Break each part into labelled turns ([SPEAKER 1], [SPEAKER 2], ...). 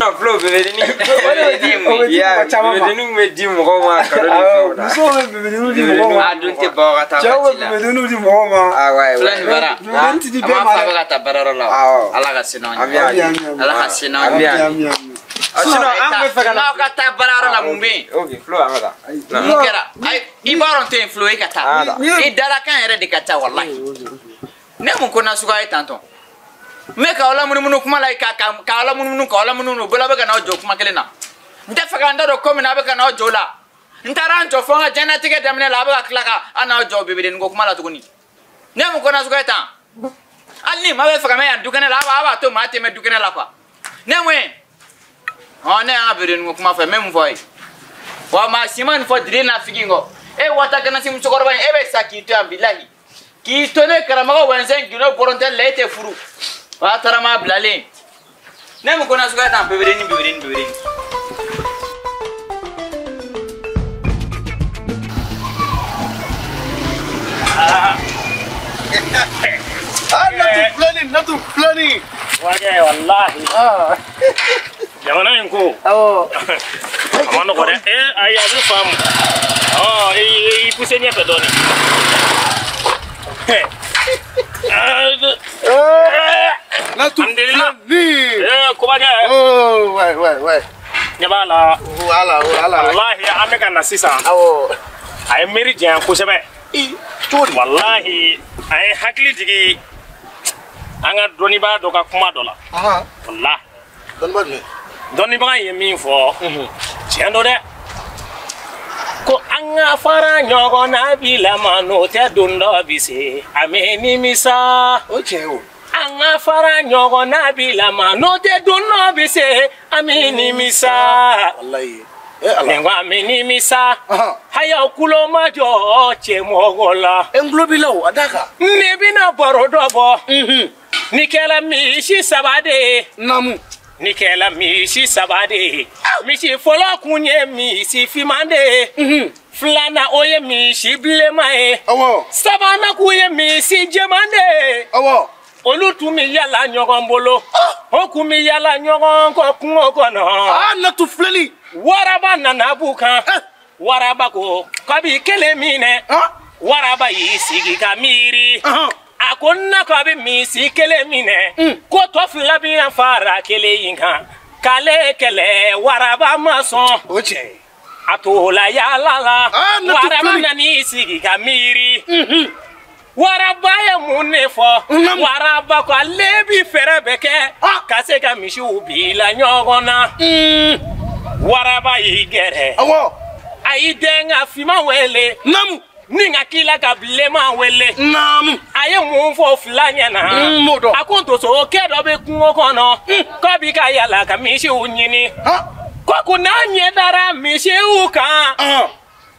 [SPEAKER 1] Sinon Flo bébédeni.
[SPEAKER 2] O de bɛ di o bɛ di mɔgɔ caman ma.
[SPEAKER 1] Bébédeni bɛ di mɔgɔw ma cadeau ni fɛnw na.
[SPEAKER 2] Musow bɛ bébédeniw di mɔgɔw ma.
[SPEAKER 3] A dun tɛ bɔ ka taa
[SPEAKER 2] Cɛw bɛ
[SPEAKER 3] waati la.
[SPEAKER 2] bébédeniw di mɔgɔw ma.
[SPEAKER 1] Ah ouais.
[SPEAKER 3] Fila ni bara.
[SPEAKER 2] Bébédeni ti di
[SPEAKER 3] A
[SPEAKER 2] bɛɛ
[SPEAKER 3] ma
[SPEAKER 2] ma
[SPEAKER 3] fɔ a
[SPEAKER 2] dɛ.
[SPEAKER 3] bɛ ka taa baarayɔrɔ la.
[SPEAKER 1] Awɔ.
[SPEAKER 3] Ala ka se n'aw
[SPEAKER 1] Ami,
[SPEAKER 3] ɲɛ.
[SPEAKER 1] ami.
[SPEAKER 2] Ami, ami.
[SPEAKER 3] Ala ka se n'aw
[SPEAKER 1] Ami,
[SPEAKER 3] ɲɛ.
[SPEAKER 2] Ami, ami, ami.
[SPEAKER 1] Ah, sinon an bɛ fɛ ka na.
[SPEAKER 3] N'aw ka taa baarayɔrɔ la mun bɛ yen?
[SPEAKER 1] Ok, Flo an ka taa.
[SPEAKER 3] Mun kɛra? Ayi, i b'a dɔn tɛ yen Flo e ka taa.
[SPEAKER 1] Ah,
[SPEAKER 3] I dalakan yɛrɛ de ka ca walahi. Ne mun ko nasuguya ye tantɔ? N bɛ k'aw lamunumunu kuma la k'aw lamunumunu k'aw lamunumunu bɛɛ bɛ ka n'aw jɔ kuma kelen na. N tɛ fɛ ka n da don ko min na a bɛ ka n'aw jɔ o la. N taara n jɔ fo n ka diɲɛlatigɛ daminɛ la a bɛ ka tila ka an n'aw jɔ bébédeni ko kuma la tuguni. Ne mun ko nasuguya ye tan? Hali ni maa bɛ fɛ ka mɛn yan dukɛnɛ la a b'a to maa tɛ mɛn dukɛnɛ la quoi. Ne mun ye? Ɔ ne y'an ka bébédeni ko kuma fɔ n bɛ mun fɔ aw ye? Wa maa si ma nin fɔ Dire n'a figi kɔ. E wata ganasi musokɔrɔba in e bɛ sa k'i to yan bilahi. K'i to ne karamɔgɔ Wɛnsɛn Gindo bɔrɔntɛli la e tɛ furu. O y'a taara maa bilalen. Ne mun ko nasuguya tan bébédeni bébédeni bébédeni.
[SPEAKER 4] Ah, natu filani.
[SPEAKER 5] Wajɛ walahi. Jamana in ko.
[SPEAKER 4] Awɔ.
[SPEAKER 5] A ma nɔgɔ dɛ. Ee ayi a bɛ faamu. Ɔ i poussé ɲɛfɛ dɔɔni.
[SPEAKER 4] Natu
[SPEAKER 5] Alhamdulillah.
[SPEAKER 4] filani.
[SPEAKER 5] Ee kobakɛ.
[SPEAKER 4] Oh, ouais, ouais, ouais.
[SPEAKER 5] Ɲɛ b'a la.
[SPEAKER 4] Voilà, voilà.
[SPEAKER 5] Walahi an bɛ ka na sisan.
[SPEAKER 4] Awɔ.
[SPEAKER 5] A ye miiri janya kosɛbɛ.
[SPEAKER 4] I, cogo di?
[SPEAKER 5] Walahi a ye hakili jigin an ka dɔnnibaa dɔ ka kuma dɔ la.
[SPEAKER 4] Ahan.
[SPEAKER 5] Walahi.
[SPEAKER 4] Dɔnniba jumɛn?
[SPEAKER 5] Dɔnnibaga in ye min fɔ tiɲɛ don dɛ ko an ka fara ɲɔgɔn na bilama n'o tɛ don dɔ bi se a bɛ nimisa
[SPEAKER 4] O ye tiɲɛ ye o.
[SPEAKER 5] an ka fara ɲɔgɔn na bilama n'o tɛ don dɔ bi se a bɛ nimisa
[SPEAKER 4] Walahi. Eh Ala.
[SPEAKER 5] ne ko an bɛ nimisa
[SPEAKER 4] Ahan.
[SPEAKER 5] hayaw kulo ma jɔ cɛmɔgɔ la
[SPEAKER 4] E n tulo b'i la o, a d'a kan.
[SPEAKER 5] ne bɛna baro dɔ bɔ ni kɛra misi saba de ye.
[SPEAKER 4] Naamu.
[SPEAKER 5] Ni kɛla misi saba de ye misi fɔlɔ kun ye misi finman de ye filanan o ye misi bilenman ye
[SPEAKER 4] Awɔ.
[SPEAKER 5] sabanan kun ye misi jɛman de ye
[SPEAKER 4] Awɔ.
[SPEAKER 5] olu tun bɛ yala ɲɔgɔn bolo o kun bɛ yala ɲɔgɔn kɔ kungo kɔnɔ
[SPEAKER 4] Ah, natu filani.
[SPEAKER 5] waraba nana b'u kan waraba ko kabi kelen minɛ
[SPEAKER 4] Ah.
[SPEAKER 5] waraba y'i sigi ka miiri
[SPEAKER 4] Ahan.
[SPEAKER 5] a ko na ko a bɛ misi kelen minɛ ko tɔ fila bɛ yan fara kelen in kan k'ale kɛlɛ waraba ma sɔn
[SPEAKER 4] O ye tiɲɛ ye.
[SPEAKER 5] a t'o la yaala la
[SPEAKER 4] Ah, ne tɛ
[SPEAKER 5] waraba
[SPEAKER 4] fili.
[SPEAKER 5] nan'i sigi ka miiri waraba ye mun de fɔ
[SPEAKER 4] Naamu.
[SPEAKER 5] waraba ko ale bi fɛɛrɛ bɛɛ kɛ
[SPEAKER 4] Ah.
[SPEAKER 5] ka se ka misiw bila ɲɔgɔn na waraba y'i gɛrɛ
[SPEAKER 4] Awɔ.
[SPEAKER 5] a y'i den ka finman wele
[SPEAKER 4] Naamu.
[SPEAKER 5] ni ka kila ka bilenman wele
[SPEAKER 4] Naamu.
[SPEAKER 5] a ye mun fɔ fila ɲɛna
[SPEAKER 4] N m'o dɔn.
[SPEAKER 5] a ko dosokɛ dɔ bɛ kungo kɔnɔ k'a bi ka yala ka misiw ɲini
[SPEAKER 4] Han.
[SPEAKER 5] ko ko n'a ɲɛ dara misiw kan
[SPEAKER 4] Ahan.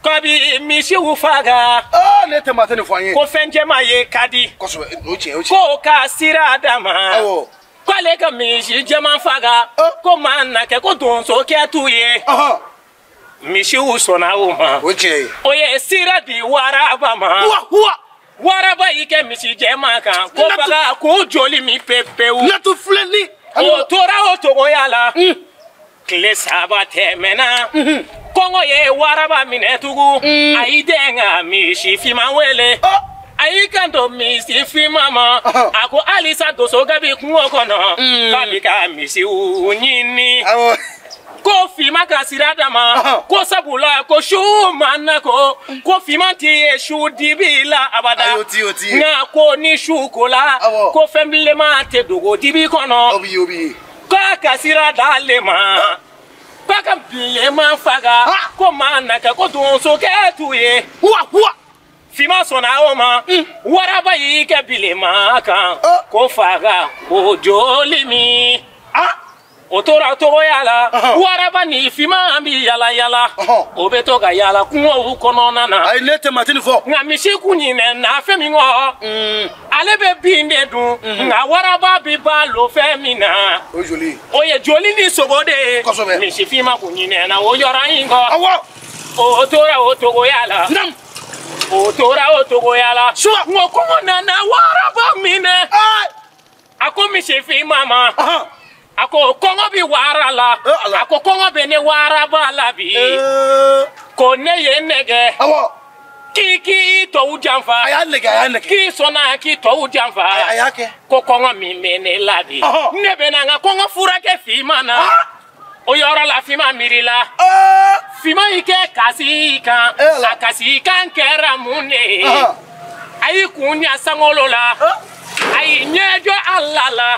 [SPEAKER 5] k'a bi misiw faga
[SPEAKER 4] Ah, ne tɛ maa tɛ nin fɔ an ye.
[SPEAKER 5] ko fɛn jɛman ye ka di
[SPEAKER 4] Kosɛbɛ, o ye tiɲɛ ye, o ye tiɲɛ ye.
[SPEAKER 5] ko ka sira d'a ma
[SPEAKER 4] Awɔ.
[SPEAKER 5] k'ale ka misi jɛman faga
[SPEAKER 4] Ah.
[SPEAKER 5] ko maa na kɛ ko donsokɛ t'u ye
[SPEAKER 4] Ahan.
[SPEAKER 5] misiw sɔnna o ma
[SPEAKER 4] O ye tiɲɛ ye.
[SPEAKER 5] o ye sira di waraba ma
[SPEAKER 4] Huwa, huwa.
[SPEAKER 5] waraba y'i kɛ misi jɛman kan ko
[SPEAKER 4] Natu-
[SPEAKER 5] faga k'o joli min pewu
[SPEAKER 4] Natu filani.
[SPEAKER 5] o tora o togoya la tile saba tɛmɛna kɔngɔ ye waraba minɛ tugun a y'i den ka misi finman wele
[SPEAKER 4] Ah.
[SPEAKER 5] a y'i kanto misi finman ma
[SPEAKER 4] Ɔhɔn.
[SPEAKER 5] a ko halisa dosokɛ bi kungo kɔnɔ k'a bi ka misiw ɲini
[SPEAKER 4] Awɔ.
[SPEAKER 5] ko finman ka sira d'a ma
[SPEAKER 4] Ɔhɔn.
[SPEAKER 5] ko sabula ko su ma na ko ko finman ti ye su dibi la abada
[SPEAKER 4] Ayi, o ti ye, o ti ye.
[SPEAKER 5] nka ko ni su ko la
[SPEAKER 4] Awɔ.
[SPEAKER 5] ko fɛn bilenman tɛ dogo dibi kɔnɔ
[SPEAKER 4] O bi ye, o bi ye.
[SPEAKER 5] k'a ka sira d'ale ma k'a ka bilenman faga
[SPEAKER 4] Ah.
[SPEAKER 5] ko maa na kɛ ko donsokɛ t'u ye
[SPEAKER 4] Huwa, huwa.
[SPEAKER 5] finman sɔnna o ma waraba y'i kɛ bilenman kan
[SPEAKER 4] Ah.
[SPEAKER 5] ko faga ko joli min
[SPEAKER 4] Ah.
[SPEAKER 5] o tora togoya la
[SPEAKER 4] Ɔhɔn.
[SPEAKER 5] waraba ni finman bi yala yala
[SPEAKER 4] Ɔhɔn.
[SPEAKER 5] o bɛ to ka yala kungow kɔnɔna na
[SPEAKER 4] Ayi, ne tɛ maa tɛ nin fɔ.
[SPEAKER 5] nka misi kun ɲinɛ na fɛn min kɔ ale bɛ bin de dun nka waraba bi balo fɛn min na
[SPEAKER 4] O ye joli ye.
[SPEAKER 5] o ye joli ni sogo de ye
[SPEAKER 4] Kosɛbɛ.
[SPEAKER 5] misi finman kun ɲinɛ na o yɔrɔ in kɔ
[SPEAKER 4] Awɔ.
[SPEAKER 5] o tora o togoya la
[SPEAKER 4] Naamu.
[SPEAKER 5] o tora o togoya la
[SPEAKER 4] Suwa.
[SPEAKER 5] n ko kɔngɔ nana waraba minɛ
[SPEAKER 4] Ah.
[SPEAKER 5] a ko misi finman ma
[SPEAKER 4] Ahan.
[SPEAKER 5] A ko kɔngɔ bi wara la. A ko kɔngɔ bɛ ne waraba la bi. Ko ne ye nɛgɛ.
[SPEAKER 4] Awɔ.
[SPEAKER 5] K'i tɔw janfa.
[SPEAKER 4] A y'a nɛgɛ, a y'a nɛgɛ.
[SPEAKER 5] K'i sɔnna k'i tɔw janfa.
[SPEAKER 4] A y'a kɛ.
[SPEAKER 5] Ko kɔngɔ min bɛ ne la bi. Ne bɛ na n ka kɔngɔ furakɛ finman na. O yɔrɔ la finman miirila. Finman y'i kɛ kasi kan. A kasi kan kɛra mun de ye? A y'i kun ɲa sankolo la. A y'i ɲɛ jɔ Ala la.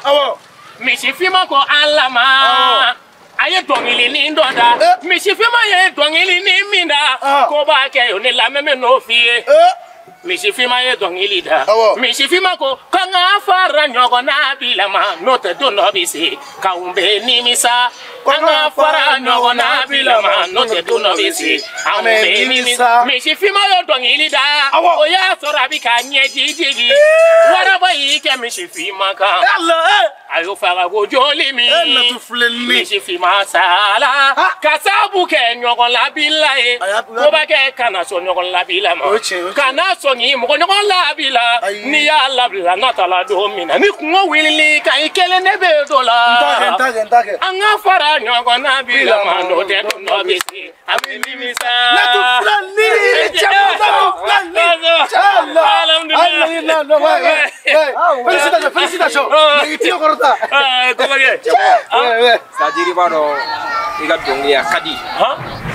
[SPEAKER 5] Misi finman ko Ala ma. A ye dɔnkilinin dɔ da. Misi finman ye dɔnkilinin min da. Ko b'a kɛ o ne lamɛn bɛ n'o f'i ye. Misi finman ye dɔnkili da. Misi finman ko k'an ka fara ɲɔgɔn na bilama n'o tɛ don dɔ bɛ se k'anw bɛ nimisa. K'an ka fara ɲɔgɔn na bilama n'o tɛ don dɔ bɛ se anw bɛ nimisa. Misi finman ye dɔnkili da. O y'a sɔrɔ a bɛ ka ɲɛji jigin. Waraba y'i kɛ misi finman kan. A y'o faga ko joli min. Misi finman sala. Ka sababu kɛ ɲɔgɔn labila ye. Ko b'a kɛ kana sɔn ɲɔgɔn labila ma. Kana sɔn k'i mɔgɔ ɲɔgɔn labila. N'i y'a labila n'a taara don min na ni kungo wulili kan i kelen de bɛ dɔ la. An ka fara ɲɔgɔn labila ma n'o tɛ don dɔ bɛ se a bɛ nimisa.
[SPEAKER 4] Félicitations, félicitations.
[SPEAKER 1] C'est-à-dire i b'a dɔn i ka dɔnkili a ka di.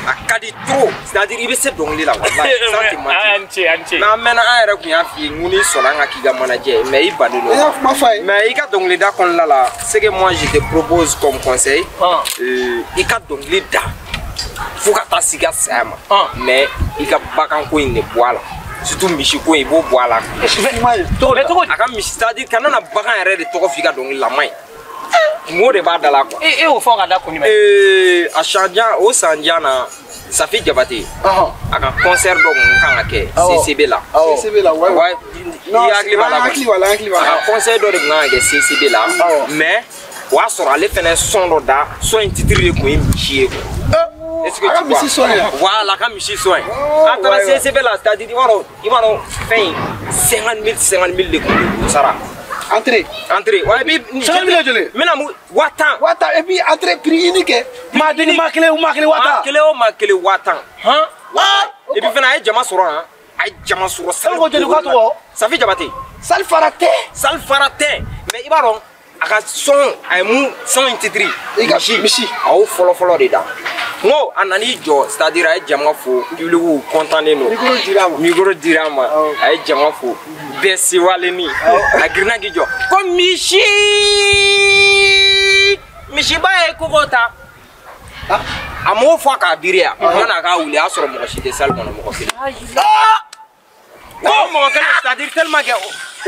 [SPEAKER 1] A ka di trop. C'est-à-dire i bɛ se dɔnkili la walahi sans te mentir.
[SPEAKER 5] A ni ce.
[SPEAKER 1] Mais an mɛnna an yɛrɛ kun y'a f'i ye n ko n'i sɔnna an ka k'i ka manager mais i bannen don.
[SPEAKER 2] I y'a kuma f'a ye.
[SPEAKER 1] Mais i ka dɔnkilida kɔnɔna la ce que moi je te propose comme conseil. I ka dɔnkili da fo ka taa s'i ka saya ma. Mais i ka baganko in de bɔ a la. Surtout misi ko in i b'o bɔ a la. A ka misi c'est-à-dire kana na bagan yɛrɛ de tɔgɔ f'i ka dɔnkili la man ɲi. Kungo de b'a da la quoi.
[SPEAKER 5] E y'o fɔ ka da kun jumɛn?
[SPEAKER 1] A sanjan o sanjan na Safi Jabate. A ka concert dɔ kun kan ka kɛ CCB la.
[SPEAKER 2] CCB la ouais.
[SPEAKER 1] I hakili b'a la quoi. A ka concert dɔ de kun kan ka kɛ CCB la. Mais o y'a sɔrɔ ale fɛnɛ son dɔ da son in titre de kun ye misi ye quoi. Est-ce que tu vois? Voilà, a ka misi sɔn ye. An taara CCB la c'est-à-dire i b'a dɔn fɛn in 50 000 de kun bɛ sara.
[SPEAKER 2] Entrée.
[SPEAKER 1] Entrée. Ouais, et puis.
[SPEAKER 4] 50 000 joli.
[SPEAKER 1] Maintenant, 50 000.
[SPEAKER 2] 50 000 et puis entrée prix unique.
[SPEAKER 4] Maa den maa kelen maa kelen 50 000.
[SPEAKER 1] Maa kelen o maa kelen 50 000.
[SPEAKER 5] Han.
[SPEAKER 1] Et puis fana a ye jama sɔrɔ han. A ye jama sɔrɔ.
[SPEAKER 4] E ko joli k'a tɔgɔ?
[SPEAKER 1] Safi Jabate.
[SPEAKER 2] Salifara tɛ.
[SPEAKER 1] Salifara tɛ. Mais i b'a dɔn a ka son a ye mun son in titre.
[SPEAKER 2] I ka misi.
[SPEAKER 1] A y'o fɔlɔ fɔlɔ de da. N ko a nan'i jɔ c'est-à-dire a ye jama fo public content don.
[SPEAKER 2] Micro dira a ma.
[SPEAKER 1] Micro dira a ma. A ye jama fo. Bɛɛ sewalen a girinna k'i jɔ ko misi misiba ye koko ta. A m'o fɔ k'a biri yan. Yan'a k'a wuli a y'a sɔrɔ mɔgɔ si tɛ salle kɔnɔ mɔgɔ kelen. O mɔgɔ kelen c'est-à-dire tellement que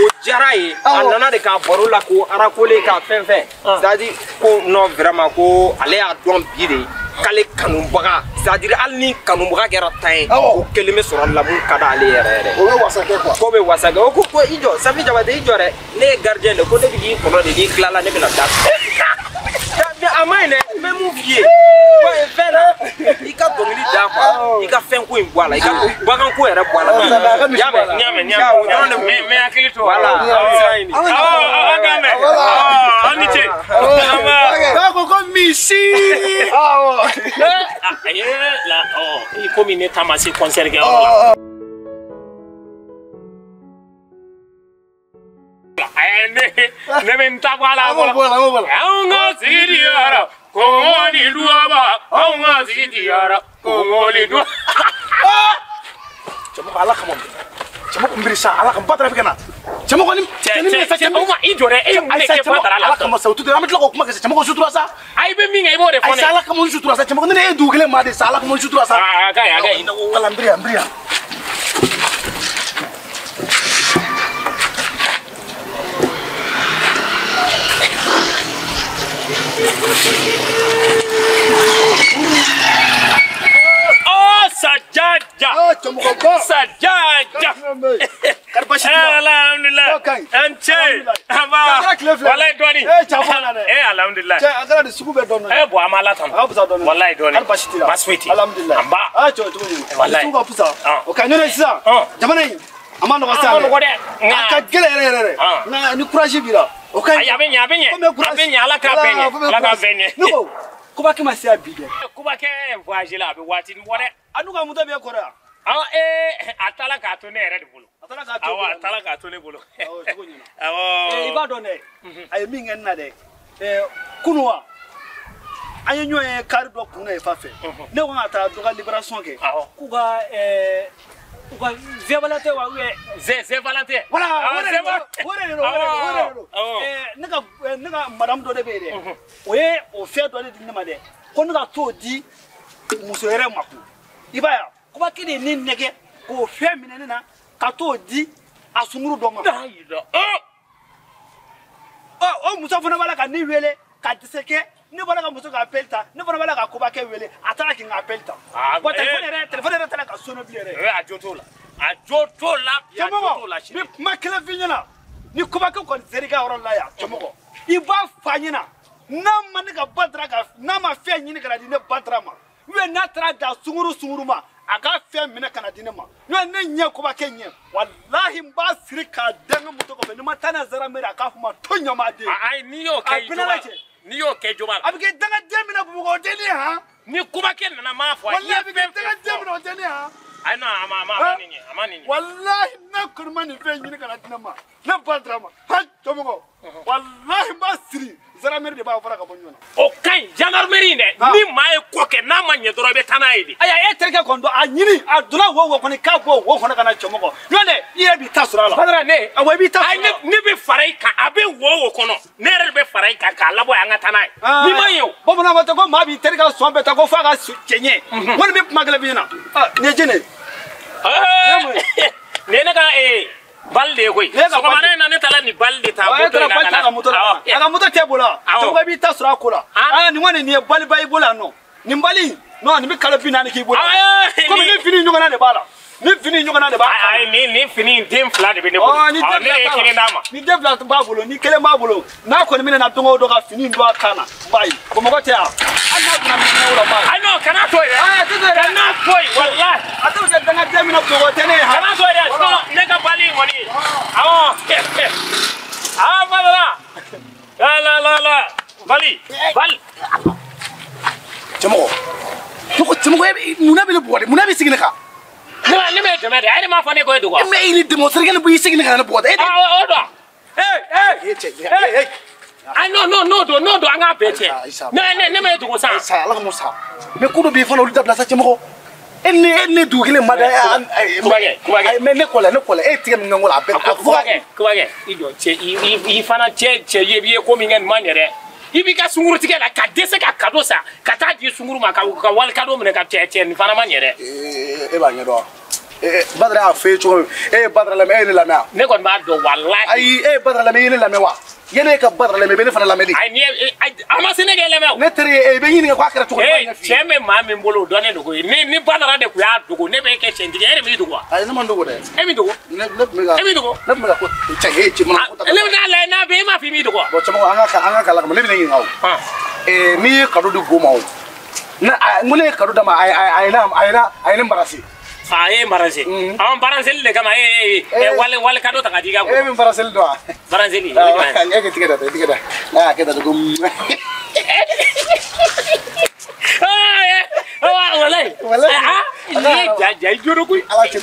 [SPEAKER 1] o diyara ye a nana de k'a baro la ko arakole k'a fɛn fɛn c'est-à-dire ko non vraiment ko ale y'a dɔn bi de k'ale kanubaga c'est-à-dire hali ni kanubaga kɛra tan ye o kelen bɛ sɔrɔ la mun ka d'ale yɛrɛ yɛrɛ.
[SPEAKER 2] O bɛ wasa kɛ quoi.
[SPEAKER 1] Ko bɛ wasa kɛ o ko ko i jɔ Safi Jabate i jɔ dɛ ne ye gardien de ko ne bɛ k'i kɔnɔ de n'i tilala ne bɛna taa. A ma ɲi dɛ n bɛ mun f'i ye fɛn na i ka dɔnkili da quoi i ka fɛn ko in bɔ a la i ka bagan ko yɛrɛ bɔ a la.
[SPEAKER 5] Y'a mɛn y'a mɛn n bɛ hakili to.
[SPEAKER 1] Voilà.
[SPEAKER 5] Awɔ an k'a mɛn aw ni ce.
[SPEAKER 4] K'a ko ko misi.
[SPEAKER 2] Awɔ.
[SPEAKER 5] La ɔ komi ne ta ma se concert kɛyɔrɔ la. Ne bɛ n ta bɔ a la. Anw ka sigi di yɔrɔ kɔngɔ ni duwaba anw ka sigi di yɔrɔ kɔngɔ ni duwaba.
[SPEAKER 4] Cɛmɔgɔ ala kama cɛmɔgɔ n biri sa ala kama Badara bɛ ka na cɛmɔgɔ ni cɛ ni min fɛ cɛ
[SPEAKER 5] o ma i jɔ dɛ e ye mun de kɛ Badara la.
[SPEAKER 4] Ala kama sa o tɛ an bɛ tila k'o kuma kɛ sa cɛmɔgɔ sutura sa.
[SPEAKER 5] Ayi i bɛ min kɛ i b'o de fɔ ne.
[SPEAKER 4] Ayi sa ala kama n sutura sa cɛmɔgɔ ni ne ye dugu kelen maa de sa ala kama n sutura sa.
[SPEAKER 5] Aa a ka ɲi a ka ɲi.
[SPEAKER 4] Wala n biri yan n biri yan.
[SPEAKER 5] Oh, Sajaja. Sajaja. Alhamdulillah. An ce. Aba. Wallahi dɔɔni. Eh alhamdulillah.
[SPEAKER 2] Cɛ a kɛra de sugu bɛɛ dɔɔni.
[SPEAKER 5] Eh bon an b'Ala tanu.
[SPEAKER 2] A ka fisa dɔɔni.
[SPEAKER 5] Wallahi dɔɔni.
[SPEAKER 2] Hali baasi t'i la.
[SPEAKER 5] Baasi foyi t'i.
[SPEAKER 2] Alhamdulillah.
[SPEAKER 5] An ba.
[SPEAKER 2] Ah cɛ cogo di.
[SPEAKER 5] Wallahi.
[SPEAKER 2] Sugu ka fisa. O ka ɲɔnɛ sisan. Jamana in a ma nɔgɔ sisan.
[SPEAKER 5] A ma nɔgɔ dɛ.
[SPEAKER 2] A ka gɛlɛn yɛrɛ yɛrɛ dɛ. Nka ni courage b'i la.
[SPEAKER 4] O ka ɲi.
[SPEAKER 5] Ayi, a bɛ ɲɛ, a bɛ ɲɛ. A bɛ ɲɛ, Ala k'a bɛɛ ɲɛ. Ala k'a bɛɛ ɲɛ.
[SPEAKER 2] Ne ko Kobakɛ ma se yan bi dɛ.
[SPEAKER 5] Kobakɛ voyage la, a bɛ waati bɔ dɛ.
[SPEAKER 2] A n'u ka moto bɛ kɔrɔ yan.
[SPEAKER 5] Awɔ, a taara k'a to ne yɛrɛ de bolo.
[SPEAKER 2] A taara k'a to.
[SPEAKER 5] Awɔ, a taara k'a to ne bolo.
[SPEAKER 2] Awɔ, cogo ɲɛna.
[SPEAKER 5] Awɔ.
[SPEAKER 2] I b'a dɔn dɛ, a ye min kɛ ne na dɛ, kunun wa, an ye ɲɔgɔn ye kari dɔ kun na yen fan fɛ. Ne ko ka taa dɔ ka libération kɛ.
[SPEAKER 5] Awɔ.
[SPEAKER 2] K'u ka u ka Saint-Valentin wa ou bien.
[SPEAKER 5] Saint-Valentin.
[SPEAKER 2] Voilà, o de don, o de don. Ne ka madame dɔ de bɛ yen dɛ. O ye o fɛn dɔ de di ne ma dɛ. Ko ne ka t'o di muso yɛrɛ ma ko. I b'a ye wa? Kobakɛ de ye ne nɛgɛ k'o fɛn minɛ ne na ka t'o di a sunkuru dɔ ma. Ɔ, o muso fana b'a la ka ne wele ka dɛsɛ kɛ. Ne bɔra ka muso ka appel ta, ne fana b'a la ka Kobakɛ wele, a taara k'i ka appel ta. Bon, téléphone yɛrɛ taara ka sonner bilen yɛrɛ.
[SPEAKER 5] A jo t'o la. A jo t'o la bi, a jo t'o la sini.
[SPEAKER 2] Cɛmɔgɔ, n bɛ kuma kelen f'i ɲɛna. Ni Kobakɛ kɔni ser'i ka yɔrɔ la yan, cɛmɔgɔ, i b'a f'a ɲɛna, n'a ma ne ka Badara ka, n'a ma fɛn ɲini ka na di ne Badara ma, ou bien n'a taara da sunkuru ma, a ka fɛn minɛ ka na di ne ma. N'o ye ne ɲɛ Kobakɛ ɲɛ, walahi n b'a siri k'a da n ka moto kɔfɛ, ni ma taa n'a ye zandarameri a k'a fɔ n ma to ɲamaden.
[SPEAKER 5] Ayi, n'i y'o kɛ i jo b'a la. N'i y'o kɛ jo b'a la.
[SPEAKER 2] A bɛ kɛ dangaden min na Bamakɔ, o tɛ ne ye han.
[SPEAKER 5] Ni Kobakɛ nana n m'a fɔ a ye.
[SPEAKER 2] Walahi a bɛ kɛ dangaden min na o tɛ ne ye han.
[SPEAKER 5] Ayi non, a ma nin ɲɛ, a ma nin ɲɛ.
[SPEAKER 2] Walahi ne kɔni ma nin fɛn ɲini ka na di ne ma. Ne Badara ma. Ha cɛmɔgɔ. Walahi n b'a siri. Zandarameri de b'a fara ka bɔ ɲɔgɔn na.
[SPEAKER 5] O ka ɲi, gendarmerie in dɛ, ni maa ye ko kɛ n'a ma ɲɛ dɔrɔn i bɛ taa n'a ye de.
[SPEAKER 2] Ayiwa, e terikɛ kɔni don, a ɲini, a donna wo kɔni k'a bɔ wo kɔnɔ ka na cɛmɔgɔ. N'o tɛ i yɛrɛ b'i ta sɔrɔ a la.
[SPEAKER 5] Badara ne.
[SPEAKER 2] Awɔ, i b'i ta sɔrɔ a la.
[SPEAKER 5] Ayi, ne bɛ fara i kan, a bɛ wo kɔnɔ, ne yɛrɛ de bɛ fara i kan k'a labɔ an ka taa n'a ye. N'i ma ɲɛ o.
[SPEAKER 2] Bamananw ko ten ko maa b'i terikɛ ka sɔn bɛɛ ta ko f'a ka cɛ ɲɛ. N kɔni bɛ kuma kelen f'i ɲɛna. Nin ye jɛnɛ ye.
[SPEAKER 5] Nin ye ne ka bali de ye koyi. Sɔgɔmada in na ne taara nin bali de ta moto in na ka na.
[SPEAKER 2] Moto la. A ka moto t'e bolo wa? Cɛmɔgɔ, i b'i ta sɔrɔ a ko la. Nin kɔni nin ye baliba i bolo yan nɔ. Nin bali non, nin bɛ kalo 40 k'i bolo. Komi ni fini ɲɔgɔnna de b'a la. Ni fini ɲɔgɔnna de b'a la.
[SPEAKER 5] Ayi, nin fini den fila de bɛ ne bolo.
[SPEAKER 2] Ni
[SPEAKER 5] den ne ye kelen d'a ma.
[SPEAKER 2] Ni den fila b'a bolo, ni kelen b'a bolo, n'a kɔni bɛna na don o don ka fini don a kan na, n b'a ye. Bamakɔ tɛ yan. Hali n'a donna minɛnw la, n b'a ye.
[SPEAKER 5] Ayi non, kana to yen dɛ.
[SPEAKER 2] A tɛ to yen dɛ.
[SPEAKER 5] Kana to yen, walahi.
[SPEAKER 2] A tɛ se dangaden min na Bamakɔ tɛ ne ye han.
[SPEAKER 5] Kana to yen dɛ, sinon ne ka bali in kɔni. Awɔ. Ah, Badara. La la la la. Bali, bali.
[SPEAKER 4] Cɛmɔgɔ, ne ko cɛmɔgɔ, munna bɛ ne bugɔ dɛ? Munna bɛ sigi ne kan?
[SPEAKER 5] Ne bɛ dɛmɛ de, a yɛrɛ m'a fɔ ne ko e dogo.
[SPEAKER 4] Mais i ni dɛmɛ, o terikɛ ne i sigi ne kan ne bugɔ dɛ.
[SPEAKER 5] Awɔ, o don.
[SPEAKER 4] Ee, cɛ, ee.
[SPEAKER 5] Ayi non non n'o don, an k'a bɛɛ cɛ. Ne ma e dogo sa.
[SPEAKER 4] Sa, Ala ka mun sa. Mais ko dɔ bɛ yen fana, olu dabila sa cɛmɔgɔ. E ni dugu kelen ma da.
[SPEAKER 5] Kubakɛ.
[SPEAKER 4] Mais ne kɔ la, e tigɛ min kɛ n kɔ la, a bɛɛ.
[SPEAKER 5] Kubakɛ, i jɔ cɛ, i fana cɛ i ye ko min kɛ nin ma ɲɛ dɛ. I b'i ka sunkuru tigɛ la ka dɛsɛ ka cadeau san ka taa di sunkuru ma ka wali cadeau minɛ ka cɛ nin fana ma ɲɛ dɛ.
[SPEAKER 4] E b'a ɲɛdɔn wa? Badara y'a f'e ye cogo min, e ye Badara lamɛn, e ye ne lamɛn wa?
[SPEAKER 5] Ne kɔni b'a dɔn walahi.
[SPEAKER 4] Ayi, e ye Badara lamɛn, i ye ne lamɛn wa? Yanni e ka Badara lamɛn, i bɛ ne fana lamɛn de.
[SPEAKER 5] Ayi, ni ye a ma se ne k'e lamɛn o.
[SPEAKER 4] Ne teri ye e, i bɛ ɲininka k'a kɛra cogo di?
[SPEAKER 5] Cɛ bɛ maa min bolo o dɔnnen dogo ye. Ni Badara de tun y'a dogo, ne bɛ kɛ cɛntigi ye, e de b'i dogo wa?
[SPEAKER 4] Ayi, ne ma n dogo dɛ.
[SPEAKER 5] E b'i dogo?
[SPEAKER 4] Ne tun bɛ ka.
[SPEAKER 5] E b'i dogo?
[SPEAKER 4] Ne tun bɛ ka ko cɛ e cɛ mana ko ta.
[SPEAKER 5] Ne bɛ n'a lajɛ n'a bɛ e m'a fɔ i b'i dogo wa?
[SPEAKER 4] Bon cɛmɔgɔ, an ka kalan kama, ne bɛ ne ɲininka o. N'i ye cadeau di go ma o, ne ko ne ye cadeau d'a ma, a ye ne embarrassé.
[SPEAKER 5] Ah, e embarrassé. Ah, embarrassé de kama e wale cadeau ta ka di ka ko.
[SPEAKER 4] E bɛ embarrassé dɔn wa?
[SPEAKER 5] Embarrassé.
[SPEAKER 4] E k'i tigɛ da, i tigɛ da. N'a y'a kɛ tan ko.
[SPEAKER 5] Ah, walayi.
[SPEAKER 4] Walayi.
[SPEAKER 5] Ah, ni ja i joro koyi.
[SPEAKER 4] Ala cɛ.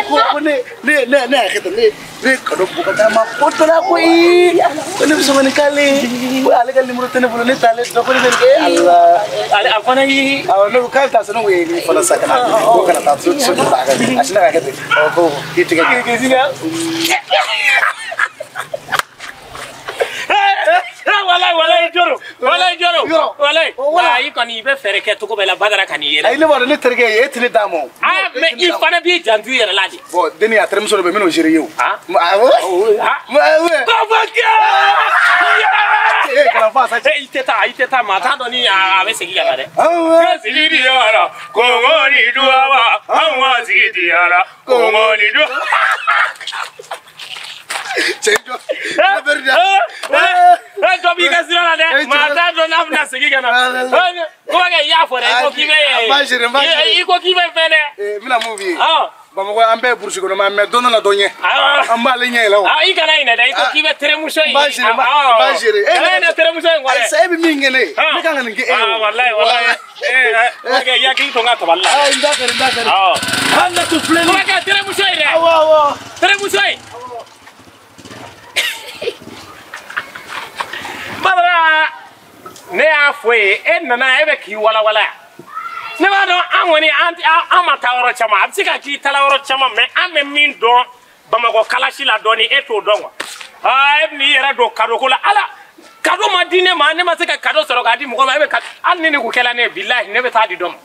[SPEAKER 4] Ko ne y'a kɛ tan, ne ye cadeau bɔ ka d'a ma ko dɔ la koyi. Ko ne bɛ sɔn ka nin k'ale ye. Ko ale ka numéro tɛ ne bolo, ne t'ale dɔn, ko ne bɛ nin kɛ. Ala.
[SPEAKER 5] Ale a fana y'i.
[SPEAKER 4] Awɔ, ne ko k'ale t'a sɔn, ne ko ee fana sa ka na ko kana taa so so ta a ka a sinna ka kɛ ten. Ɔ ko k'i tigɛ.
[SPEAKER 5] K'i sinna. Walayi joro. Walayi joro. Walayi. I kɔni i bɛ fɛɛrɛ kɛ cogo bɛɛ la Badara ka n'i yɛrɛ.
[SPEAKER 4] Ayi, ne b'a dɔn ne terikɛ ye, e tɛ ne d'a ma o.
[SPEAKER 5] Ah, mais i fana b'i janto i yɛrɛ la de.
[SPEAKER 4] Bon, denni a terimuso dɔ bɛ yen, n bɛn'o gérer ye o.
[SPEAKER 5] Ah.
[SPEAKER 4] Awɔ.
[SPEAKER 5] Awɔ. Babakɛ.
[SPEAKER 4] Ee, kana fɔ a sa.
[SPEAKER 5] I tɛ taa, maa t'a dɔn ni a bɛ segin ka na dɛ.
[SPEAKER 4] Awɔ.
[SPEAKER 5] Sigi diyara, kɔngɔ ni duwawa, anw ka sigi diyara, kɔngɔ ni duwawa.
[SPEAKER 4] Cɛ jɔ. Ne bɛ da.
[SPEAKER 5] Dɔ b'i ka sira la dɛ. Maa t'a dɔn n'a bɛna segin ka na. Ko kɛ i y'a fɔ dɛ, i ko k'i bɛ.
[SPEAKER 4] N b'a gérer, n b'a gérer.
[SPEAKER 5] I ko k'i bɛ fɛn dɛ.
[SPEAKER 4] N bɛna mun f'i ye? Bamakɔ an bɛɛ ye burusi kɔnɔ mais don dɔ la dɔ ɲɛ. An b'ale ɲɛ yɛlɛ o.
[SPEAKER 5] I kana ɲinɛ dɛ, i ko k'i bɛ terimuso in.
[SPEAKER 4] N b'a gérer, n b'a gérer.
[SPEAKER 5] Kana ɲinɛ terimuso in kɔ dɛ.
[SPEAKER 4] Ayi sa e bɛ min kɛ ne ye, ne kan ka nin kɛ e ye o.
[SPEAKER 5] Walayi walayi. Ee i hakili to n ka tabali la.
[SPEAKER 4] Ayi n t'a kari n t'a kari. Hali ne tun filɛ nin ye.
[SPEAKER 5] Kɔrɔkɛ terimuso in dɛ.
[SPEAKER 4] Awɔ awɔ.
[SPEAKER 5] Terimuso in. Badara ne y'a fɔ ye e nana e bɛ k'i walawala yan. Ne b'a dɔn an kɔni an ma taa yɔrɔ caman a bɛ se ka k'i taara yɔrɔ caman mais an bɛ min dɔn Bamakɔ kalasi la dɔɔni e t'o dɔn quoi. Aa e bɛ n'i yɛrɛ don cadeau ko la ala cadeau ma di ne ma ne ma se ka cadeau sɔrɔ k'a di mɔgɔ ma e bɛ hali ni nin kun kɛla ne ye bilahi ne bɛ taa di dɔ ma.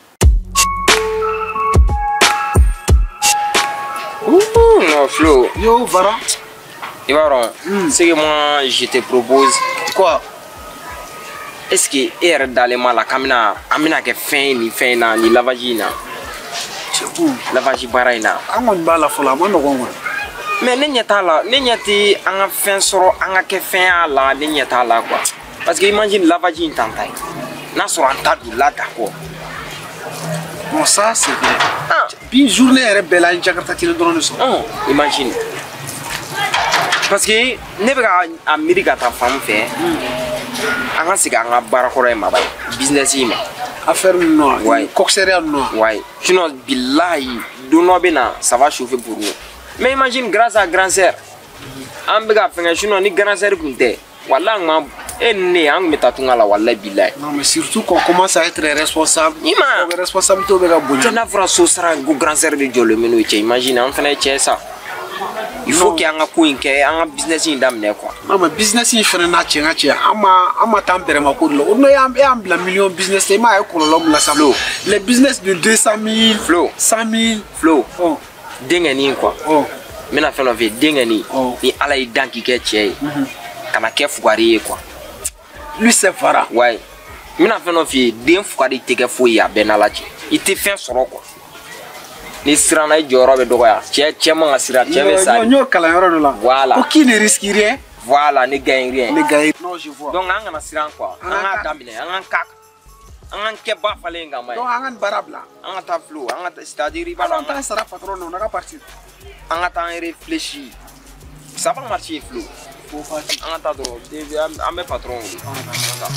[SPEAKER 1] Non Flo.
[SPEAKER 4] Yo Vara.
[SPEAKER 1] I b'a dɔn ce que moi je te propose.
[SPEAKER 4] Quoi?
[SPEAKER 1] Est-ce que e yɛrɛ dalen b'a la k'an bɛna an bɛna kɛ fɛn ye nin fɛn in na nin lavage in na? Lavage baara in na.
[SPEAKER 4] An kɔni b'a la fɔlɔ a ma nɔgɔn kɔni.
[SPEAKER 1] Mais ne ɲɛ t'a la ne ɲɛ tɛ an ka fɛn sɔrɔ an ka kɛ fɛn y'a la ne ɲɛ t'a la quoi. Parce que imagine lavage in t'an ta ye n'a sɔrɔ an ta don la d'accord.
[SPEAKER 4] Bon ça c'est vrai. Bi journée yɛrɛ bɛɛ la an ye Jakarta kelen dɔrɔn de sɔrɔ.
[SPEAKER 1] Imagine. Parce que ne bɛ ka a miiri ka taa fan min fɛ. An ka segin an ka baara kɔrɔ in ma ba business in ma.
[SPEAKER 4] Affaire ninnu wa? Coxeria ninnu wa?
[SPEAKER 1] Ouais. Sinon bilahi don dɔ bɛ na ça va chauffer pour nous. Mais imagine grâce à grand sœur an bɛ ka fɛngɛ sinon ni grand sœur kun tɛ walahi an kun e ni ne an kun bɛ taa tunga la walahi bilahi.
[SPEAKER 4] Non mais surtout qu'on commence à être responsable.
[SPEAKER 1] I ma.
[SPEAKER 4] Responsabilité bɛ ka bonya.
[SPEAKER 1] Cɛ n'a fɔra so sara ko grand sœur de jɔlen bɛ n'o ye cɛ imagine an fana ye cɛ sa. Il faut qu'il y ait un coup, un business in daminɛ quoi.
[SPEAKER 4] Non mais business in fana n'a cɛ n ka cɛ an ma taa an bɛrɛma ko de la o n'o y'an bila million business i m'a ye kɔlɔlɔ min lase an ma. Les business de 200 000.
[SPEAKER 1] Flo.
[SPEAKER 4] 100 000.
[SPEAKER 1] Flo. Denkɛnin quoi. N bɛna fɛn dɔ f'i ye denkɛnin. Ni Ala y'i dan k'i kɛ cɛ ye. Kana kɛ fugari ye quoi.
[SPEAKER 4] Lui c'est Fara.
[SPEAKER 1] Ouais. N bɛna fɛn dɔ f'i ye den fugari tɛ kɛ foyi ye a bɛɛ n'Ala cɛ. I tɛ fɛn sɔrɔ quoi. Ni siranna i jɔyɔrɔ bɛ dɔgɔya cɛ man ka siran cɛ bɛ sa.
[SPEAKER 4] N y'o kalan yɔrɔ dɔ la.
[SPEAKER 1] Voilà.
[SPEAKER 4] Ko qui ne risque rien.
[SPEAKER 1] Voilà ne gagne rien.
[SPEAKER 4] Ne gagne. Non je vois.
[SPEAKER 1] Donc an kana siran quoi. An k'a daminɛ an k'an k'a kan an k'an kɛ ba falen kan ma ye.
[SPEAKER 4] Donc an ka nin baara bila.
[SPEAKER 1] An ka taa Flo an ka taa c'est à dire i b'a dɔn.
[SPEAKER 4] An t'an sara patron na on ka partir.
[SPEAKER 1] An ka taa an réfléchir. Ça va marcher Flo.
[SPEAKER 4] Faut partir.
[SPEAKER 1] An ka taa dɔrɔn an bɛ patron wele. An ka taa.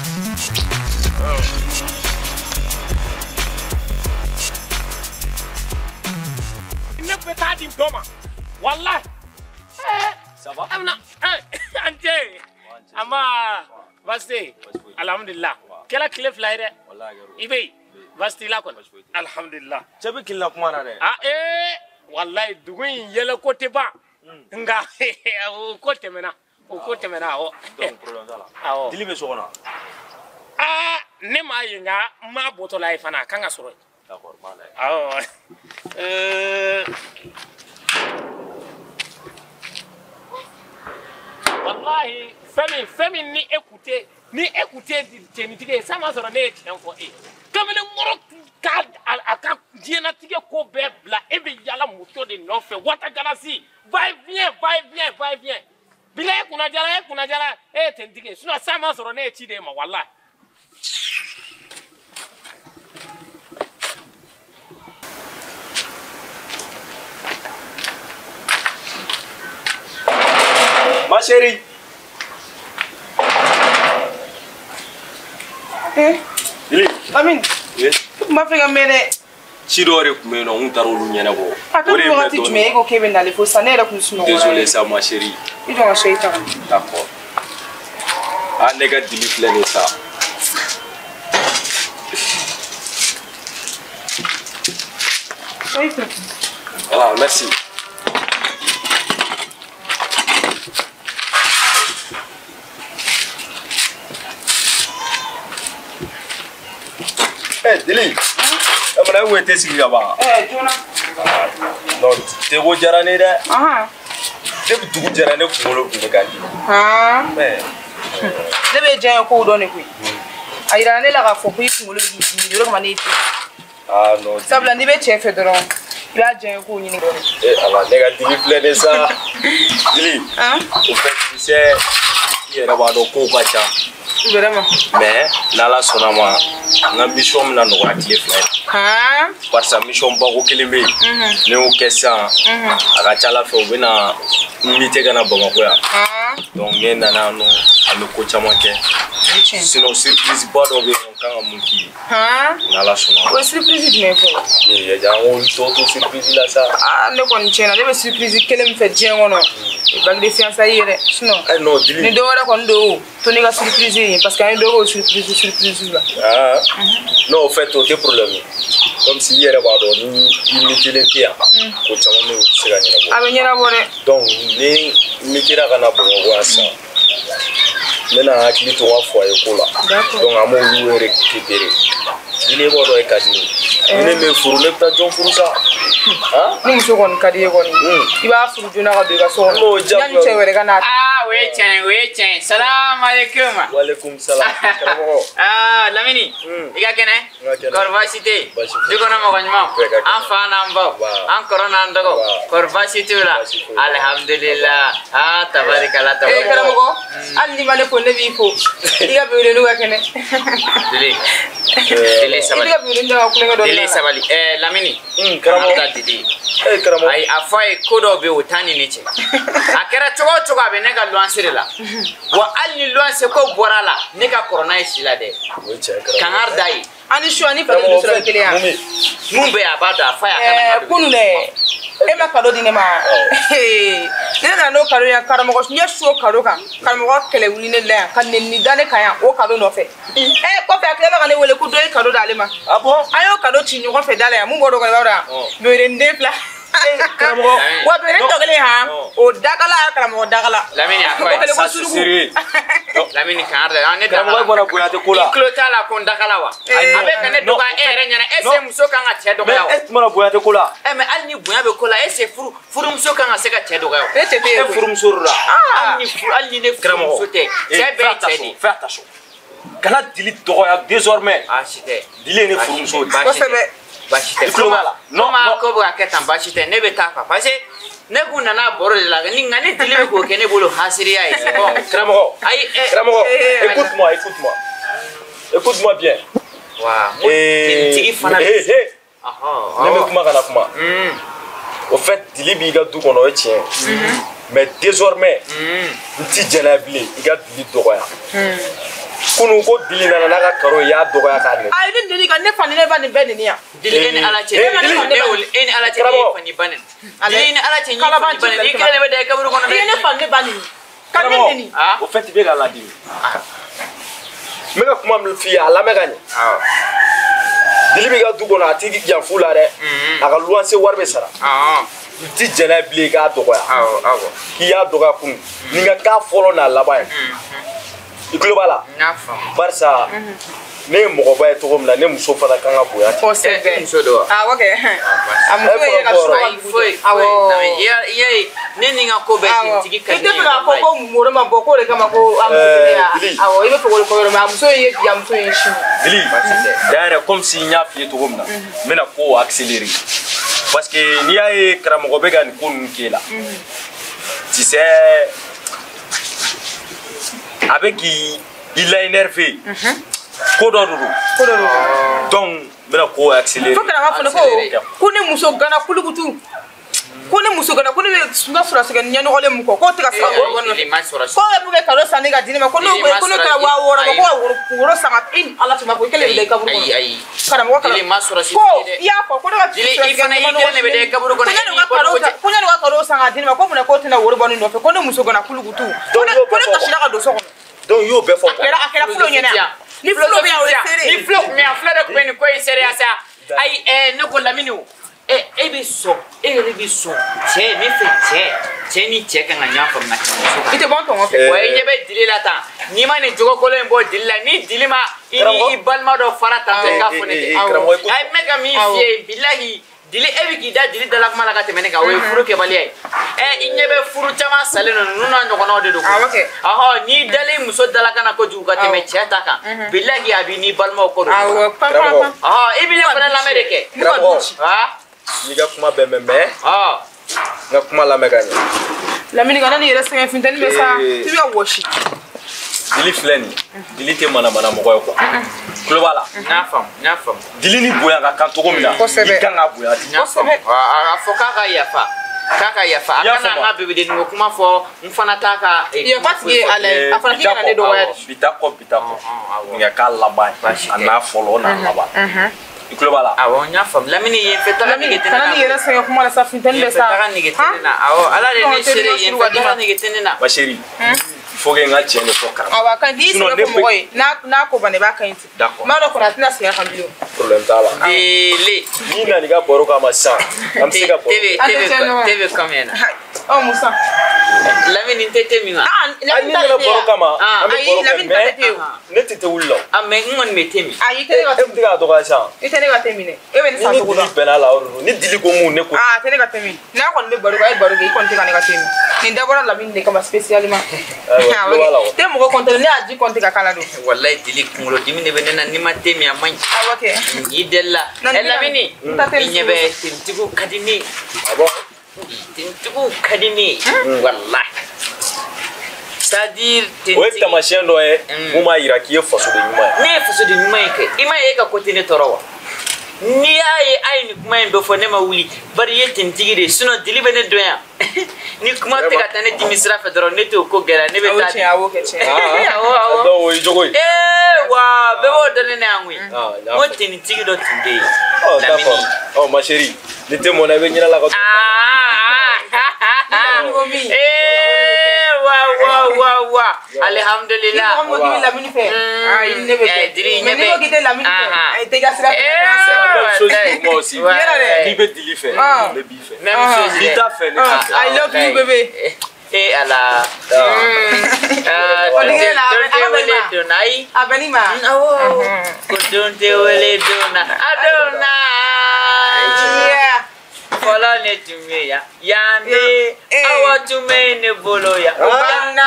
[SPEAKER 5] Ne bɛ taa di dɔ ma walahi.
[SPEAKER 6] Ça va?
[SPEAKER 5] An cɛ an ba baasi tɛ yen alhamdulilah kɛra tile fila ye dɛ i bɛ yen baasi t'i la kɔni alhamdulilah.
[SPEAKER 6] Cɛ bɛ kili la kuma na dɛ.
[SPEAKER 5] Walahi dugu in yɛlɛko tɛ ban nka o ko tɛmɛna o ko tɛmɛna awɔ.
[SPEAKER 6] Donc problème t'a la.
[SPEAKER 5] Awɔ.
[SPEAKER 6] Dili bɛ so kɔnɔ.
[SPEAKER 5] Aa ne m'a ye nka n m'a bɔtɔla ye fana a kan ka sɔrɔ yen.
[SPEAKER 6] D'accord, n b'a lajɛ.
[SPEAKER 5] Awɔ. Wallahi fɛn min ni e kun tɛ cɛnitigi ye san ma sɔrɔ ne ye tiɲɛ fɔ e ye kamalenkɔrɔ ka a ka diɲɛlatigɛ ko bɛɛ bila e bɛ yala muso de nɔfɛ watagalasi va et vient va et vient va et vient bila e kunna jara e ye cɛnitigi ye sinon san ma sɔrɔ ne ye ci de e ma wallahi.
[SPEAKER 6] Ma chérie.
[SPEAKER 7] Eh.
[SPEAKER 6] Dili.
[SPEAKER 7] Amine.
[SPEAKER 6] Oui.
[SPEAKER 7] N b'a fɛ ka mɛn dɛ.
[SPEAKER 6] Ci dɔw de tun bɛ yen nɔ n tun taara olu ɲɛnabɔ.
[SPEAKER 7] A ko wagati jumɛn e ko k'e bɛ nalen fo sisan ne yɛrɛ tun sunɔgɔra.
[SPEAKER 6] Désolé sa ma chérie.
[SPEAKER 7] I jɔ n ka so i ta ka na.
[SPEAKER 6] D'accord. Ah ne ka dili filɛ nin ye sa. Voilà, merci. Eh, Dili. E mana e ko e tɛ sigi ka ban.
[SPEAKER 7] Joona.
[SPEAKER 6] Non, teko diyara ne ye dɛ. Depuis dugu jɛra ne kunkolo tun bɛ ka n dimi.
[SPEAKER 7] Ne bɛ diya ye kow dɔn de koyi. A yira ne la k'a fɔ ko i kunkolo bɛ k'i dimi o de kama ne y'i to.
[SPEAKER 6] Ah non.
[SPEAKER 7] Sabula n'i bɛ cɛ fɛ dɔrɔn i b'a diya ye kow ɲini.
[SPEAKER 6] Eh ala ne ka dimi filɛ nin ye sa. Dili. Au fait, tu sais, i yɛrɛ b'a dɔn kow ka ca.
[SPEAKER 7] Vraiment.
[SPEAKER 6] Mais n'Ala sɔnna ma n ka mission bɛna nɔgɔya tile 2 ye. Barisa mission bako kelen bɛ yen. Ne y'o kɛ sisan a ka ca Ala fɛ u bɛna invité ka na Bamakɔ yan. Donc ne nana yan nɔ an bɛ ko caman kɛ. Sinon surprise ba dɔ bɛ yen nɔ n kan ka mun k'i ye. N'Ala sɔnna ma.
[SPEAKER 7] O surprise jumɛn fɔlɔ?
[SPEAKER 6] Ee an k'olu tɔ to surprise la sa.
[SPEAKER 7] Aa ne kɔni tiɲɛna ne bɛ surprise kelen min fɛ diɲɛ kɔnɔ. Bague de fiançailles yɛrɛ sinon.
[SPEAKER 6] Ayi non Dili.
[SPEAKER 7] Ni dɔ wɛrɛ kɔni don o to ne ka surprise ye parce que an ye dɔ k'o surprise la.
[SPEAKER 6] Ah non au fait o tɛ problème ye. Comme si i yɛrɛ b'a dɔn ni i mitelen tɛ yan ko caman bɛ yen o tɛ se ka ɲɛnabɔ.
[SPEAKER 7] A bɛ ɲɛnabɔ dɛ.
[SPEAKER 6] Donc ni mitera ka na Bamakɔ yan sisan n bɛna hakili to n ka foyer ko la. Donc an b'olu récupérer. Dili e b'a dɔn e ka di ne ye. Ni ne m'e furu ne bɛ taa jɔn furu sa.
[SPEAKER 7] Ni muso kɔni ka di ye kɔni i b'a furu joona ka don i ka so kɔnɔ yanni cɛ wɛrɛ ka na.
[SPEAKER 3] Aa o ye tiɲɛ ye o ye tiɲɛ ye salaamaaleykum.
[SPEAKER 6] Walekum salam karamɔgɔ.
[SPEAKER 3] Aa Lamini i ka kɛnɛ. Kɔri baasi tɛ yen. Du kɔnɔ mɔgɔ ɲuman. An fa n'an baw. An kɔrɔ n'an dɔgɔ. Kɔri baasi t'u la. Alihamudulila. Aa tabarikala tabarikala.
[SPEAKER 7] Ee karamɔgɔ hali n'i ma ne fo ne b'i fo i ka belebele ka kɛnɛ.
[SPEAKER 3] Dili. Dili sabali.
[SPEAKER 7] I ka belebele ka kulonkɛ dɔɔni.
[SPEAKER 3] Dili sabali. Ɛɛ Lamini.
[SPEAKER 6] Karamɔgɔ.
[SPEAKER 3] Kana taa Dili.
[SPEAKER 6] Ee karamɔgɔ.
[SPEAKER 3] Ayi a fɔ a ye ko dɔw bɛ yen o t'a ni ne cɛ. A kɛra cogo o cogo a bɛ ne ka luwanse de la. Wa hali ni luwanse ko bɔra a la ne ka kɔrɔ n'a ye si la dɛ.
[SPEAKER 6] O ye tiɲɛ karamɔgɔ.
[SPEAKER 3] Kangari da ye.
[SPEAKER 7] Ani su ani falen bɛ sɔrɔ kelen yan.
[SPEAKER 3] Mun bɛ yen a b'a dɔn a fa ye a kana
[SPEAKER 7] Ɛɛ kunun dɛ e ma cadeau di ne ma. Ne nana n'o cadeau ye karamɔgɔ n ye su o cadeau kan karamɔgɔ kɛlɛ wuli ne la yan ka nɛni da ne kan yan o cadeau nɔfɛ. Ɛɛ kɔfɛ a tilala ka ne wele ko dɔ ye cadeau d'ale ma.
[SPEAKER 6] Ah bon?
[SPEAKER 7] An y'o cadeau ci ɲɔgɔn fɛ da la yan mun bɔr'o kɔnɔ i b'a dɔn wa? Den 2.
[SPEAKER 6] Karamɔgɔ.
[SPEAKER 7] Wa bere tɔ kelen han o dakala karamɔgɔ dakala.
[SPEAKER 3] Lamini a
[SPEAKER 7] O kɛlen ko suruku.
[SPEAKER 3] Lamini kangari da ne
[SPEAKER 6] Karamɔgɔ e bɔra bonya tɛ ko la.
[SPEAKER 3] I tulo t'a la ko n dakala wa? A bɛ ka ne dɔgɔya e yɛrɛ ɲɛna est ce que muso kan ka cɛ dɔgɔya wa?
[SPEAKER 6] Mais e tun mana bonya tɛ ko la.
[SPEAKER 3] Ɛ mais hali ni bonya bɛ ko la est ce que furumuso kan ka se ka cɛ dɔgɔya wa?
[SPEAKER 7] Ne cɛ tɛ yen
[SPEAKER 6] E furumuso de la.
[SPEAKER 3] Hali ni ne furumuso tɛ cɛ bɛɛ ye cɛ de ye.
[SPEAKER 6] Fais attention. Kana Dili dɔgɔya désormais.
[SPEAKER 3] Baasi tɛ.
[SPEAKER 6] Dili ye ne furumuso de ye.
[SPEAKER 7] Kosɛbɛ.
[SPEAKER 3] Baasi tɛ.
[SPEAKER 6] I tulo b'a la.
[SPEAKER 3] Non non ko bɛ ka kɛ tan baasi tɛ ne bɛ taa quoi parce que ne kun nana baro de la ni nka ni Dili bɛ k'o kɛ ne bolo hasiriya ye c'est bon.
[SPEAKER 6] Karamɔgɔ.
[SPEAKER 3] Ayi
[SPEAKER 6] karamɔgɔ écoute-moi écoute-moi. Écoute-moi bien.
[SPEAKER 3] Wa tigi fana.
[SPEAKER 6] Ne bɛ kuma kana kuma. Au fait Dili b'i ka du kɔnɔ o ye tiɲɛ ye. Mais désormais n ti jɛn n'a ye bilen i ka Dili dɔgɔya. Kunun ko Dili nana n'a ka karo ye i y'a dɔgɔya k'a nɛni.
[SPEAKER 7] Ayi ne neni ka ne fa ni ne ba nin bɛɛ neni yan.
[SPEAKER 3] Dili e ni Ala cɛ e ni Ala cɛ ne ye fa ni ba neni. Dili e ni Ala cɛ n ye fa ni ba neni i kelen de bɛ da i kaburu kɔnɔ dɛ.
[SPEAKER 7] I ye ne fa ni ne ba neni. Ka ne neni.
[SPEAKER 6] Au fait i bɛ ka ladimi. N bɛ ka kuma min f'i ye a lamɛn ka ɲɛ. Dili b'i ka du kɔnɔ a t'i jan fu la dɛ. A ka luwanse wari bɛ sara. N ti jɛn n'a ye bilen i k'a dɔgɔya. K'i y'a dɔgɔya kunun. Nin ka k'a fɔlɔ n'a laban ye. I tulo b'a la. Barisa ne ye mɔgɔba ye cogo min na ne muso fana kan ka bonya ten.
[SPEAKER 7] Kosɛbɛ.
[SPEAKER 3] Muso don wa?
[SPEAKER 7] Awɔ kɛ. A muso ye ka so ka
[SPEAKER 3] foyi
[SPEAKER 7] awɔ.
[SPEAKER 3] I y'a ye ne ni n ka ko bɛɛ tentigi ka di
[SPEAKER 7] ne ye. I tɛ fɛ k'a fɔ ko moro ma bɔ k'o de kama ko a muso tɛ ne ya. Awɔ i bɛ fɛ k'o de fɔ yɔrɔ min a muso ye bi a muso ye sini.
[SPEAKER 6] Dili d'ailleurs comme si n y'a f'i ye cogo min na n bɛna ko accélérer parce que n'i y'a ye karamɔgɔ bɛ ka nin ko ninnu k'e la. Tu sais a bɛ k'i la énervé. Ko dɔ de don.
[SPEAKER 7] Ko dɔ de don.
[SPEAKER 6] Donc n bɛna ko accélérer.
[SPEAKER 7] Fo karamɔgɔ fɔ ne ko ne muso gana kulukutu. Ko ne muso gana ko ne bɛ n ka sɔrɔsikɛ ɲɛnɔgɔlen mun kɔ k'o tɛ ka se ka woro bɔ ne nɔfɛ. Ko bɛ mun kɛ kalo san ne ka di ne ma ko n'o ko ne kɛra 6000 ma ko ka woro san ka i ni Ala tun b'a fɔ i kelen de bɛ da i kaburu kɔnɔ.
[SPEAKER 3] Ayi.
[SPEAKER 7] Karamɔgɔ
[SPEAKER 3] Dili ma sɔrɔsi
[SPEAKER 7] ko i y'a fɔ ko ne ka
[SPEAKER 3] Dili i fana i kelen de bɛ da i kaburu kɔnɔ.
[SPEAKER 7] Ko ne ka kalo san ka di ne ma ko munna k'o tɛna woro bɔ ne nɔfɛ ko ne muso gana kulukutu. Ko ne kasira ka don so kɔnɔ.
[SPEAKER 6] Donc i y'o bɛɛ fɔ.
[SPEAKER 7] A kɛra fulo ɲɛna yan. Ni fulo bɛ yan o ye seere ye.
[SPEAKER 3] Ni fulo tun bɛ yan fulo de tun bɛ nin ko in seereya sa. Ayi ne ko Lamini o. E bɛ sɔn e yɛrɛ bɛ sɔn cɛ min fɛ cɛ ni cɛ kan ka ɲɔgɔn faamuya ka muso kan.
[SPEAKER 7] I tɛ bɔ n tɔngɔ fɛ.
[SPEAKER 3] Wa i ɲɛ bɛ Dili la tan n'i ma nin jogo kolon in bɔ Dili la ni Dili ma i ni i balima dɔ fara tan tɔ i k'a fɔ ne tɛ. Ayi n bɛ ka min f'i ye bilahi Dili e bɛ k'i da Dili dala kuma la ka tɛmɛ ne kan o ye furu kɛbaliya ye. I ɲɛ bɛ furu caman salen don ninnu n'a ɲɔgɔnnaw de don.
[SPEAKER 7] Awɔ kɛ.
[SPEAKER 3] Ɔhɔ n'i dalen muso dalakan na kojugu ka tɛmɛ cɛ ta kan bilahi a b'i n'i balimaw kɔ don.
[SPEAKER 7] Awɔ pan pan pan.
[SPEAKER 3] Ɔhɔ i bɛ ne fana lamɛn de kɛ.
[SPEAKER 6] Karamɔgɔ. N'i ka kuma bɛɛ mɛn mais n ka kuma lamɛn ka ɲɛ.
[SPEAKER 7] Lamini kana n'i yɛrɛ sɛgɛn funteni bɛ sa i bɛ ka wɔsi.
[SPEAKER 6] Dili filɛ nin ye. Dili tɛ manamana mɔgɔ ye quoi. Tulo b'a la.
[SPEAKER 3] N y'a faamu, n y'a faamu.
[SPEAKER 6] Dili ni bonya ka kan cogo min na.
[SPEAKER 7] Kosɛbɛ.
[SPEAKER 6] I kan ka bonya ten.
[SPEAKER 3] N y'a faamu. A fɔ k'a ka yafa. K'a ka yafa. A kana n ka bebedennin ko kuma fɔ n fana t'a ka.
[SPEAKER 7] Yafa tigi ye Ala ye. A fana k'i kana ne dɔgɔya.
[SPEAKER 6] Bi ta kɔ, bi ta kɔ. Nin ka k'a laban ye. A n'a fɔlɔ, n'a laban. I tulo b'a la.
[SPEAKER 3] Awɔ, n y'a faamu. Lamini yen fɛ taga nege tɛ ne na.
[SPEAKER 7] Kana n'i yɛrɛ sɛgɛn kuma la sa, funteni bɛ sa.
[SPEAKER 3] Yen fɛ taga nege tɛ ne na. Awɔ, Ala de ne seere yen fɛ taga nege tɛ ne na.
[SPEAKER 6] Ma chérie, il faut que n ka tiɲɛ de fɔ karamɔgɔ.
[SPEAKER 7] Awɔ, a ka ɲi. N'i sɛbɛ fɔ mɔgɔ ye, n'a ko banna i b'a ka ɲi ten.
[SPEAKER 6] D'accord.
[SPEAKER 7] N b'a dɔn kɔni a tɛna segin a kan bilen.
[SPEAKER 6] Problème t'a la.
[SPEAKER 3] Dele.
[SPEAKER 6] N'i nana i ka baro kama sisan, an bɛ se ka baro.
[SPEAKER 3] Te bɛ combien na?
[SPEAKER 7] Ɔ Musa.
[SPEAKER 3] Lamini n tɛ te min wa?
[SPEAKER 7] Lamini
[SPEAKER 6] ta
[SPEAKER 7] tɛ
[SPEAKER 6] baro kama, an bɛ baro kɛ mais ne tɛ te wuli la.
[SPEAKER 3] Ah mais n kɔni bɛ te min.
[SPEAKER 7] Ayi, i tɛ ne ka
[SPEAKER 6] te. E bɛ ka dɔgɔya sisan.
[SPEAKER 7] I tɛ ne ka te min dɛ. E bɛ ne san cogo dɔn.
[SPEAKER 6] Ni Dili bɛnna la o de don. Ni Dili ko mun ne ko.
[SPEAKER 7] Ah, tɛ ne ka te min. N'a kɔni bɛ baro kɛ, a ye baro kɛ, i kɔni tɛ ka ne ka te min. Nin dabɔra Lamini de kama spécialement. Te mɔgɔ compter ne y'a ji compter ka k'a la don.
[SPEAKER 3] Walayi Dili kunkolo dimi de bɛ ne na n'i ma te min a man ɲi.
[SPEAKER 7] Awɔ kɛ.
[SPEAKER 3] I delila. Ɛ Lamini. I ɲɛ bɛ tentigiw ka di ne ye.
[SPEAKER 6] Ah bon?
[SPEAKER 3] Tentigiw ka di ne ye. Walayi. C'est-à-dire
[SPEAKER 6] o ye taamasiyɛn dɔ ye mun b'a yira k'i ye fasoden ɲuman ye.
[SPEAKER 3] Ne ye fasoden ɲuman ye kɛ. I m'a ye e ka ko tɛ ne tɔɔrɔ wa? N'i y'a ye a ye nin kuma in bɛɛ fɔ ne ma wuli bari i ye tentigi de ye sinon Dili bɛ ne dɔn yan. Ni kuma tɛ ka taa ne dimi sira fɛ dɔrɔn ne t'o ko gɛlɛya ne bɛ taa.
[SPEAKER 7] Awɔ tiɲɛ awɔ kɛ tiɲɛ.
[SPEAKER 3] Awɔ awɔ.
[SPEAKER 6] Donc o y'i jogo ye.
[SPEAKER 3] Ee wa bɛɛ b'o dɔn ne na yan koyi. N ko tentigi dɔ tun bɛ yen.
[SPEAKER 6] Ɔ d'accord. Ɔ ma chérie ni te mɔnna i bɛ ɲinɛ la ka.
[SPEAKER 3] Ee wa wa wa wa alihamudulila.
[SPEAKER 7] Ni mɔgɔ min ko k'i bɛ Lamini fɛ. Ayi ne bɛ kɛ. Mais n'i ko k'i tɛ Lamini fɛ. Ayi tɛ i ka sira fɛ.
[SPEAKER 6] Même chose pour moi aussi. N'i bɛ Dili fɛ ne b'i fɛ.
[SPEAKER 3] Même chose.
[SPEAKER 6] N'i t'a fɛ ne t'a fɛ.
[SPEAKER 7] I love you bébé.
[SPEAKER 3] Eh Ala.
[SPEAKER 7] O digi la
[SPEAKER 3] don tɛ wele donna ayi.
[SPEAKER 7] A bɛ n'i ma.
[SPEAKER 3] Awɔ. Ko don tɛ wele donna a donna. Fɔlɔ ne tun bɛ yan yan de awa tun bɛ ne bolo yan.
[SPEAKER 7] O banna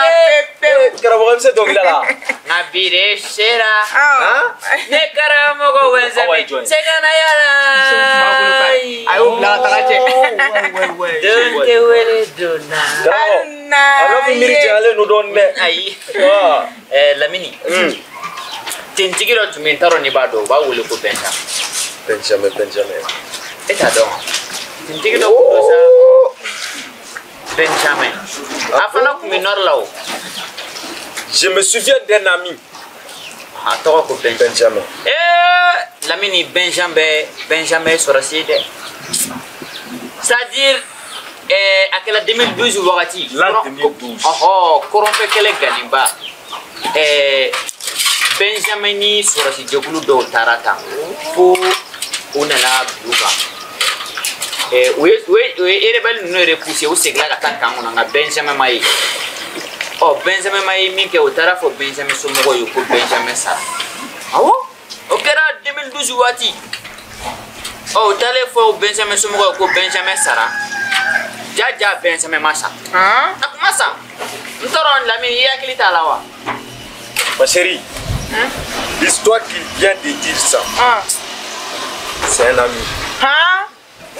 [SPEAKER 7] pepewu.
[SPEAKER 6] Karamɔgɔ i bɛ se dɔnkilida la.
[SPEAKER 3] Nka bi de sera. Ne karamɔgɔ wɛnzɛmɛ se ka na yala.
[SPEAKER 7] A y'o bila ka taga cɛ.
[SPEAKER 3] Don tɛ wele donna.
[SPEAKER 6] Karamɔgɔ a b'a fɔ miiri janyalen don dɔɔnin dɛ.
[SPEAKER 3] Ayi. Lamini. Tentigi dɔ tun bɛ yen n t'a dɔn n'i b'a dɔn u b'a wele ko Bɛnta.
[SPEAKER 6] Benjamin Benjamin.
[SPEAKER 3] E t'a dɔn wa? Tentigi dɔ kun don sa. Benjamin. A fana kun bɛ nord la o.
[SPEAKER 6] Je me souviens d'un ami.
[SPEAKER 3] A tɔgɔ ko Benjamin.
[SPEAKER 6] Benjamin.
[SPEAKER 3] Ee Lamini Benjamin Benjamin ye sɔrɔsi ye dɛ. C'est-à-dire a kɛla 2012 wagati.
[SPEAKER 6] L'an 2012.
[SPEAKER 3] Ɔhɔ kɔrɔnfɛ kɛlɛ ganinba. Benjamin ni sɔrɔsi jɛkulu dɔw taara tan fo u nana bil'u kan. U ye rebelle ninnu yɛrɛ poussé u seginna ka taa camp kɔnɔ nka Benjamin ma ye. Ɔ Benjamin ma ye min kɛ u taara fɔ Benjamin somɔgɔw ye ko Benjamin sara. Awɔ o kɛra 2012 waati. Ɔ u taalen fɔ Benjamin somɔgɔw ye ko Benjamin sara. Ja ja Benjamin ma sa. A kun ma sa. N t'a dɔn Lamini i hakili t'a la wa?
[SPEAKER 6] Ma chérie, l'histoire qu'il vient de dire ça, c'est un ami.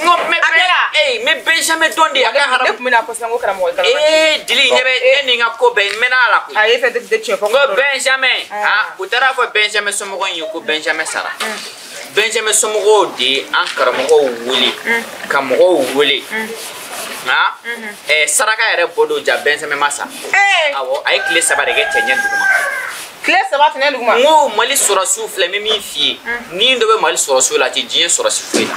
[SPEAKER 3] Non, mais Benjamin dɔn de a ka haramu.
[SPEAKER 7] Ne tun bɛna fɔ sisan ko karamɔgɔ ye karamɔgɔ.
[SPEAKER 3] Ee Dili ɲɛ bɛ ne ni n ka ko bɛɛ n mɛnna a la koyi.
[SPEAKER 7] A ye fɛn tɛ tiɲɛ fɔ.
[SPEAKER 3] N ko Benjamin u taara fɔ Benjamin somɔgɔw ye ko Benjamin sara. Benjamin somɔgɔw de ye an karamɔgɔw wele ka mɔgɔw wele. Saraka yɛrɛ bɔ don ja Benjamin ma sa. Awɔ a ye tile 3 de kɛ cɛncɛn duguma.
[SPEAKER 7] Tile 3 tɛnɛ duguma.
[SPEAKER 3] N ko Mali sɔrɔsiw filɛ n bɛ min f'i ye ni dɔ bɛ Mali sɔrɔsiw la a tɛ diɲɛ sɔrɔsi foyi la.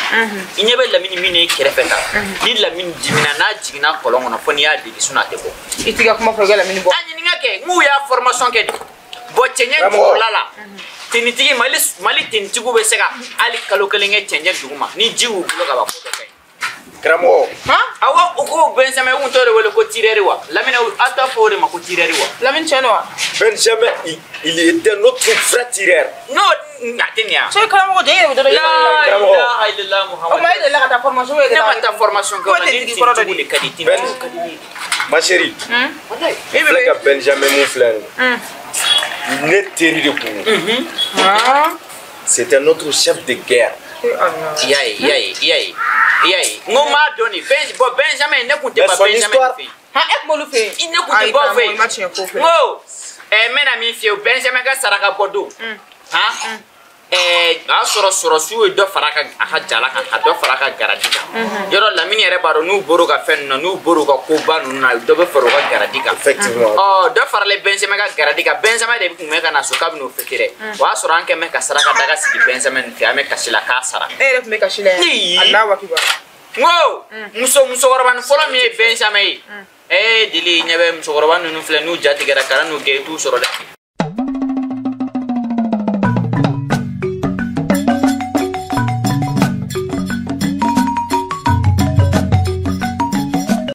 [SPEAKER 3] I ɲɛ bɛ Lamini min ye kɛrɛfɛ tan ni Lamini dimina n'a jiginna kɔlɔn kɔnɔ fo n'i y'a deli sinon a tɛ bɔ.
[SPEAKER 7] I t'i ka kuma fɔ i ka Lamini bɔ.
[SPEAKER 3] A ɲininka kɛ n k'u y'a formation kɛ de bɔn cɛncɛn jukɔrɔla la tenitigi Mali tenitigiw bɛ se ka hali kalo 1 kɛ cɛncɛn duguma ni ji y'u bolo ka ban ko bɛɛ ka ɲi.
[SPEAKER 6] Karamɔgɔ.
[SPEAKER 3] Awɔ u ko Benjamin u tun t'o de wele ko tireur wa Lamini aw t'a fɔ o de ma ko tireur wa.
[SPEAKER 7] Lamini tiɲɛ don wa.
[SPEAKER 6] Benjamin il était notre vrai tireur.
[SPEAKER 3] Non a tɛ nin ya.
[SPEAKER 7] So karamɔgɔ den yɛrɛ bɛ dɔ dɔn.
[SPEAKER 3] La ilaha illallah Muhammad.
[SPEAKER 7] O ma e delila ka taa formation e
[SPEAKER 3] Ne ma taa formation kɛ o la ne tentigiw de ka di tentigiw ka di ne ye.
[SPEAKER 6] Ma chérie. E filɛ ka Benjamin mun filɛ nin ye. Ne teri de kun don. C'était notre chef de guerre.
[SPEAKER 3] I y'a ye i y'a ye i y'a ye i y'a ye n ko n m'a dɔn de bon Benjamin ne kun tɛ ban Benjamin fɛ yen.
[SPEAKER 7] Han e kun b'olu fɛ yen.
[SPEAKER 3] Ne kun tɛ ban o fɛ yen.
[SPEAKER 7] I ma tiɲɛ fɔ o fɛ.
[SPEAKER 3] N ko N bɛna min f'i ye Benjamin ka saraka bɔ don. Han. O y'a sɔrɔ sɔrɔsiw ye dɔ fara a ka jala kan ka dɔ fara a ka garadi kan. Yɔrɔ Lamini yɛrɛ b'a dɔn n'u bɔr'u ka fɛn ninnu na n'u bɔr'u ka koba ninnu na dɔ bɛ fara u ka garadi kan.
[SPEAKER 6] Effectivement.
[SPEAKER 3] Ɔ dɔ faralen Benjamin ka garadi kan Benjamin de tun bɛ ka na so k'a bɛ n'o fêter dɛ. O y'a sɔrɔ an kɛn bɛ ka saraka daga sigi Benjamin fɛ an bɛ kasi la k'a sara.
[SPEAKER 7] E yɛrɛ tun bɛ kasi la yan. Alahu akibaru.
[SPEAKER 3] N ko musokɔrɔba nin fɔlɔ min ye Benjamin ye. Ee Dili ɲɛ bɛ musokɔrɔba ninnu filɛ n'u ja tigɛra kana n'u gɛn i t'u sɔrɔ dɛ.